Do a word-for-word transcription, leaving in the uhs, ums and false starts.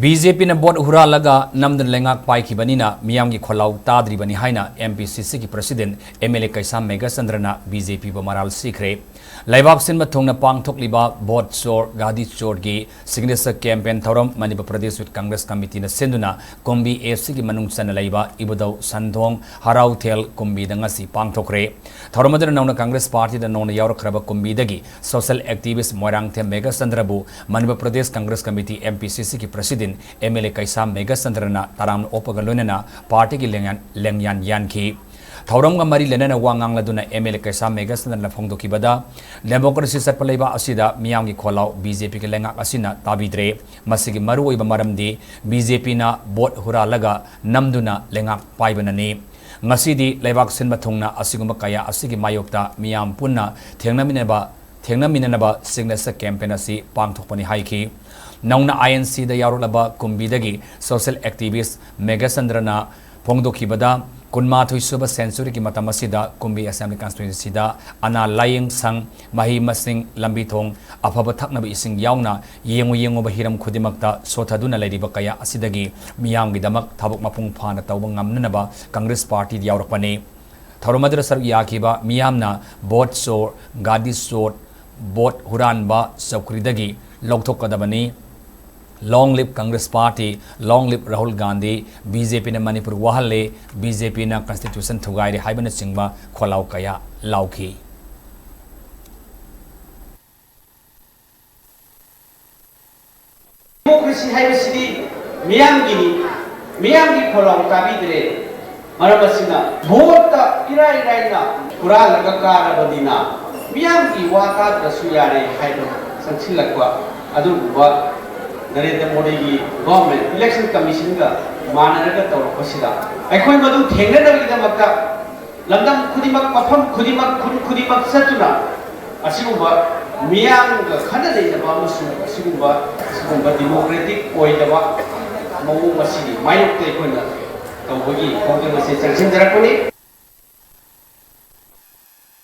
B J ꯄꯤꯅ vote ꯍꯨꯔꯥꯜꯂꯒ ꯅꯝꯗꯨꯅ ꯂꯩꯉꯥꯛ ꯄꯥꯏꯈꯤꯕꯅꯤꯅ ꯃꯤꯌꯥꯝꯒꯤ ꯈꯣꯜꯂꯥꯎ ꯇꯥꯗ꯭ꯔꯤꯕꯅꯤ ꯍꯥꯏꯅ ꯑꯦꯝ ꯄꯤ ꯁꯤ ꯁꯤꯒꯤ president M L A Keisham ꯃꯦꯘꯆꯟꯗ꯭ꯔꯅ ꯕꯤ ꯖꯦ ꯄꯤꯕꯨ ꯃꯔꯥꯜ ꯁꯤꯈ꯭ꯔꯦ꯫ ꯂꯩꯕꯥꯛ ꯁꯤꯟꯕ ꯊꯨꯡꯅ ꯄꯥꯡꯊꯣꯛꯂꯤꯕ ꯚꯣꯠ ꯆꯣꯔ ꯒꯥꯗꯤ ꯆꯣꯔꯒꯤ ꯁꯤꯒꯅꯦꯆꯔ ꯀꯦꯝꯄꯦꯟ ꯊꯧꯔꯝ ꯃꯅꯤꯄꯨꯔ ꯄ꯭ꯔꯗꯦꯁ ꯌꯨꯊ ꯀꯪꯒ꯭ꯔꯦꯁ ꯀꯃꯤꯇꯤꯅ ꯁꯤꯟꯗꯨꯅ ꯀꯨꯝꯕꯤ ꯑꯦ ꯁꯤꯒꯤ ꯃꯅꯨꯡ ꯆꯟꯅ ꯂꯩꯕ ꯏꯕꯨꯙꯧ ꯁꯟꯙꯣꯡ, ꯍꯔꯥꯎꯊꯦꯜ, ꯀꯨꯝꯕꯤꯗ ꯉꯁꯤ ꯄꯥꯡꯊꯣꯛꯈ꯭ꯔꯦ꯫ ꯊꯧꯔꯝ ꯑꯗꯨꯗ ꯅꯧꯅ ꯀꯪꯒ꯭ꯔꯦꯁ ꯄꯥꯔꯇꯤꯗ ꯅꯧꯅ ꯌꯥꯎꯔꯛꯈ꯭ꯔꯕ ꯀꯨꯝꯕꯤꯗꯒꯤ ꯁꯣꯁꯤꯌꯦꯜ ꯑꯦꯛꯇꯤꯚꯤꯁ꯭ꯠ ꯃꯣꯏꯔꯥꯡꯊꯦꯝ ꯃꯦꯘꯆꯟꯗ꯭ꯔꯕꯨ Manipur Pradesh Congress committee, M P C ꯁꯤꯒꯤ president M L A Keisham ꯃꯦꯘꯆꯟꯗ꯭ꯔꯅ ꯇꯔꯥꯝꯅ ꯑꯣꯛꯄꯒ ꯂꯣꯏꯅꯅ ꯄꯥꯔꯇꯤꯒꯤ ꯂꯦꯡꯌꯥꯟ, ꯂꯦꯡꯌꯥꯟ ꯌꯥꯟꯈꯤ꯫ ꯊꯧꯔꯝꯒ ꯃꯔꯤ ꯂꯩꯅꯅ ꯋꯥ ꯉꯥꯡꯂꯗꯨꯅ M L A Keisham ꯃꯦꯘꯆꯟꯗ꯭ꯔꯅ ꯐꯣꯡꯗꯣꯛꯈꯤꯕꯗ, democracy ꯆꯠꯄ ꯂꯩꯕꯥꯛ ꯑꯁꯤꯗ ꯃꯤꯌꯥꯝꯒꯤ ꯈꯣꯜꯂꯥꯎ ꯕꯤ ꯖꯦ ꯄꯤꯒꯤ ꯂꯩꯉꯥꯛ ꯑꯁꯤꯅ ꯇꯥꯕꯤꯗ꯭ꯔꯦ꯫ ꯃꯁꯤꯒꯤ ꯃꯔꯨꯑꯣꯏꯕ ꯃꯔꯝꯗꯤ ꯕꯤ ꯖꯦ ꯄꯤꯅ ꯚꯣꯠ ꯍꯨꯔꯥꯜꯂꯒ ꯅꯝꯗꯨꯅ ꯂꯩꯉꯥꯛ ꯄꯥꯏꯕꯅꯅꯤ꯫ ꯉꯁꯤꯗꯤ ꯂꯩꯕꯥꯛ ꯁꯤꯟꯕ ꯊꯨꯡꯅ ꯑꯁꯤꯒꯨꯝꯕ ꯀꯌꯥ ꯑꯁꯤꯒꯤ ꯃꯥꯌꯣꯛꯇ ꯃꯤꯌꯥꯝ ꯄꯨꯟꯅ ꯊꯦꯡꯅꯃꯤꯟꯅꯕ, ꯊꯦꯡꯅꯃꯤꯟꯅꯅꯕ ꯁꯤꯒꯅꯦꯆꯔ ꯀꯦꯝꯄꯦꯟ ꯑꯁꯤ ꯄꯥꯡꯊꯣꯛꯄꯅꯤ ꯍꯥꯏꯈꯤ꯫ ꯅꯧꯅ ꯑꯥꯏ ꯑꯦꯟ ꯁꯤꯗ ꯌꯥꯎꯔꯛꯂꯕ ꯀꯨꯝꯕꯤꯗꯒꯤ ꯁꯣꯁꯤꯌꯦꯜ ꯑꯦꯛꯇꯤꯚꯤꯁ꯭ꯠ ꯃꯦꯘꯆꯟꯗ꯭ꯔꯅ ꯐꯣꯡꯗꯣꯛꯈꯤꯕꯗ, ꯀꯨꯟꯃꯥꯊꯣꯏ ꯁꯨꯕ ꯁꯦꯟꯆꯨꯔꯤꯒꯤ ꯃꯇꯝ ꯑꯁꯤꯗ ꯀꯨꯝꯕꯤ ꯑꯦꯁꯦꯝꯕ꯭ꯂꯤ ꯀꯟꯁꯇꯤꯇ꯭ꯋꯦꯟꯁꯤꯗ ꯑꯅꯥ ꯂꯥꯌꯦꯡ ꯁꯪ, ꯃꯍꯩ ꯃꯁꯤꯡ, ꯂꯝꯕꯤ ꯊꯣꯡ, ꯑꯐꯕ ꯊꯛꯅꯕ ꯏꯁꯤꯡ ꯌꯥꯎꯅ ꯌꯦꯡꯉꯨ ꯌꯦꯡꯉꯨꯕ ꯍꯤꯔꯝ ꯈꯨꯗꯤꯡꯃꯛꯇ ꯁꯣꯊꯗꯨꯅ ꯂꯩꯔꯤꯕ ꯀꯌꯥ ꯑꯁꯤꯗꯒꯤ ꯃꯤꯌꯥꯝꯒꯤꯗꯃꯛ ꯊꯕꯛ ꯃꯄꯨꯡ ꯐꯥꯅ ꯇꯧꯕ ꯉꯝꯅꯅꯕ ꯀꯪꯒ꯭ꯔꯦꯁ ꯄꯥꯔꯇꯤ ꯌꯥꯎꯔꯛꯄꯅꯤ꯫ ꯊꯧꯔꯝ ꯑꯗꯨꯗ ꯁꯔꯨꯛ ꯌꯥꯈꯤꯕ ꯃꯤꯌꯥꯝꯅ ꯚꯣꯠ ꯆꯣꯔ, ꯒꯥꯗꯤ ꯆꯣꯔ, ꯚꯣꯠ ꯍꯨꯔꯥꯟꯕ ꯆꯧꯀ꯭ꯔꯤꯗꯒꯤ ꯂꯧꯊꯣꯛꯀꯗꯕꯅꯤ꯫ Long live Congress Party, long live Rahul Gandhi, B J ꯄꯤꯅ ꯃꯅꯤꯄꯨꯔ ꯋꯥꯍꯜꯂꯦ, ꯕꯤ ꯖꯦ ꯄꯤꯅ ꯀꯟꯁꯇꯤꯇ꯭ꯌꯨꯁꯟ ꯊꯨꯒꯥꯏꯔꯦ ꯍꯥꯏꯕꯅꯆꯤꯡꯕ ꯈꯣꯜꯂꯥꯎ ꯀꯌꯥ ꯂꯥꯎꯈꯤ꯫ ꯗꯦꯃꯣꯀ꯭ꯔꯦꯁꯤ ꯍꯥꯏꯕꯁꯤꯗꯤ ꯃꯤꯌꯥꯝꯒꯤꯅꯤ, ꯃꯤꯌꯥꯝꯒꯤ ꯈꯣꯜꯂꯥꯎ ꯇꯥꯕꯤꯗ꯭ꯔꯦ꯫ ꯃꯔꯝ ꯑꯁꯤꯅ ꯚꯣꯠꯇ ꯏꯔꯥꯏ ꯂꯥꯏꯅ ꯍꯨꯔꯥꯜꯂꯒ ꯀꯥꯔꯕꯅꯤꯅ ꯃꯤꯌꯥꯝꯒꯤ ꯋꯥ ꯇꯥꯗ꯭ꯔꯁꯨ ꯌꯥꯔꯦ ꯍꯥꯏꯅ ꯆꯪꯁꯤꯜꯂꯛꯄ ꯑꯗꯨꯒꯨꯝꯕ ꯅꯔꯦꯟꯗ꯭ꯔ ꯃꯣꯗꯤꯒꯤ ꯒꯣꯚꯔꯟꯃꯦꯟꯠ, ꯏꯂꯦꯛꯁꯟ ꯀꯃꯤꯁꯟꯒ ꯃꯥꯟꯅꯔꯒ ꯇꯧꯔꯛꯄꯁꯤꯗ ꯑꯩꯈꯣꯏ ꯃꯗꯨ ꯊꯦꯡꯅꯗꯕꯒꯤꯗꯃꯛꯇ ꯂꯝꯗꯝ ꯈꯨꯗꯤꯡꯃꯛ, ꯃꯐꯝ ꯈꯨꯗꯤꯡꯃꯛ, ꯈꯨꯟ ꯈꯨꯗꯤꯡꯃꯛ ꯆꯠꯇꯨꯅ ꯑꯁꯤꯒꯨꯝꯕ ꯃꯤꯌꯥꯝꯒ ꯈꯟꯅ ꯅꯩꯅꯕ ꯑꯃꯁꯨꯡ ꯑꯁꯤꯒꯨꯝꯕ, ꯑꯁꯤꯒꯨꯝꯕ ꯗꯦꯃꯣꯀ꯭ꯔꯦꯇꯤꯛ ꯑꯣꯏꯗꯕ ꯃꯑꯣꯡ ꯑꯁꯤꯒꯤ ꯃꯥꯌꯣꯛꯇ ꯑꯩꯈꯣꯏꯅ ꯇꯧꯕꯒꯤ ꯈꯣꯡꯖꯪ ꯑꯁꯤ ꯆꯪꯁꯤꯟꯖꯔꯛꯄꯅꯤ꯫